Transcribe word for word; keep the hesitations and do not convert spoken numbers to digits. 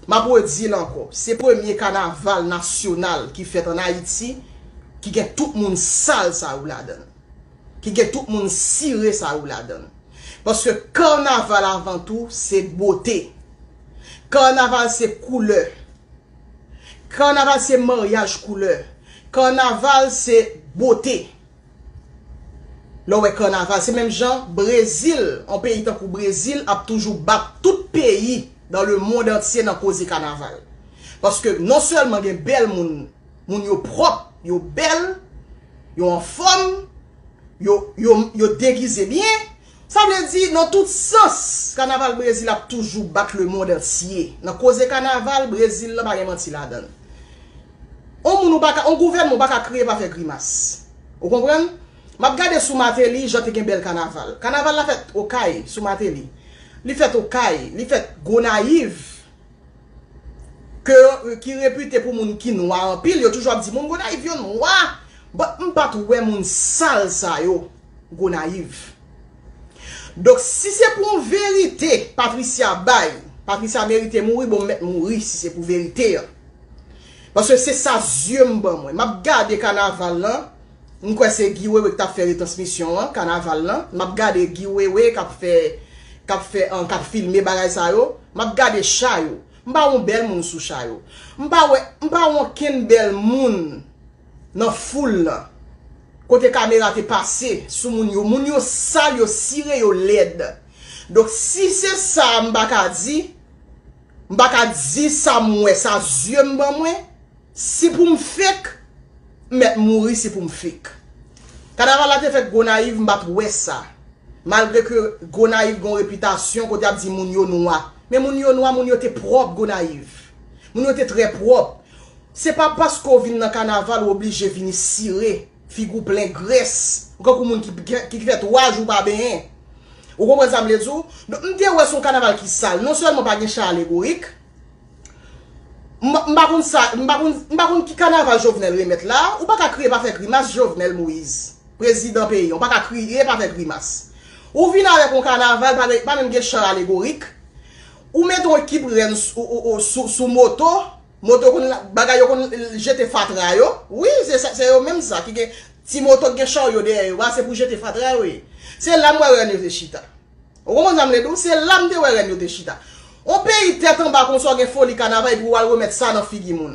M ap redi l ankò, se premye kanaval nasyonal ki fèt ann Ayiti ki gen tout moun sal sa yo ladan l, ki gen tout moun sire sa yo ladan l. Paske kanaval avan tou se bote. Kanaval se koulè. Kanaval se maryaj koulè. Kanaval se bote. Lè w wè kanaval, se menm jan Brezil, yon peyi tankou Brezil ap toujou bat tout peyi dans le monde entier nan koze kanaval. Paske non sèlman gen bèl moun, moun yo pwòp, yo bèl, yo anfòm, yo, yo, yo degize byen. Sa vle di, nan tout sans, kanaval Brezil ap toujou bat le monde entier. Nan koze kanaval, Brezil lan pa gen manti ladan l. On moun ou pa ka, on gouvènman ou pa ka kriye pa fè grimas. Ou konprann? M ap gade sou Martelly, jan te gen bèl kanaval. Kanaval la fèt Okay, sou Martelly. Li fèt Okay, li fèt Gonayiv. Ke, ki repite pou moun ki nwa anpil, yo toujou ap di moun Gonayiv yo nwa. But m pa t wè moun sal sa yo Gonayiv. Donk, si se pou yon verite Patricia bay, Patricia merite mouri, bon, m mèt mouri si se pou verite an. Paske se sa zye m ban mwen. M ap gade kanaval lan, m kwè se Guy Wewe ki t ap fè retransmisyon an, kanaval lan. M ap gade Guy Wewe k ap fè, k ap fè, an, k ap filme bagay sa yo. M ap gade cha yo. M pa wè yon bèl moun sou cha yo. M pa wè, m pa wè okenn bèl moun nan foul lan. Kote kamera te pase sou moun yo. Moun yo sal, yo sire, yo lèd. Donk, si se sa m pa ka di, m pa ka di sa m wè, sa zye m ban mwen, si pou m fake, m mèt mouri si pou m fake. Kanaval la te fèt Gonayiv, m pa t wè sa. Malgre ke Gonayiv gen yon repitasyon kote y ap di moun yo nwa. Men moun yo nwa, moun yo te pwòp Gonayiv. Moun yo te trè pwòp. Se pa paske w vin nan kanaval ou oblije vini sire, figi w plen grès. Ou kankou moun ki, ki, ki fè twa jou pa benyen. Ou konprann sa m vle di w? Donk, m te wè se yon kanaval ki sal. Non sèlman pa gen cha alegorik, m, m pa konn sa, m pa konn, m pa konn ki kanaval Jovenel remèt la, ou pa ka kriye pa fè grimas Jovenel Moïse, prezidan peyi an, ou pa ka kriye pa fè grimas. Ou vin avèk yon kanaval, pa, pa menm gen cha alegorik, ou mete yon ekip rèn sou, ou, ou, sou, sou moto, moto konn, bagay yo konn jete fatra yo, wi, se, se, se yo menm sa, ki gen ti moto ki gen charyo dèyè yo, a, se pou jete fatra yo ye. Se la m wè rèn yo te chita. Ou konprann sa m vle di w? Se la m te wè rèn yo te chita. On peyi tèt anba konsa w gen foli kanaval epi w al remèt sa nan figi moun.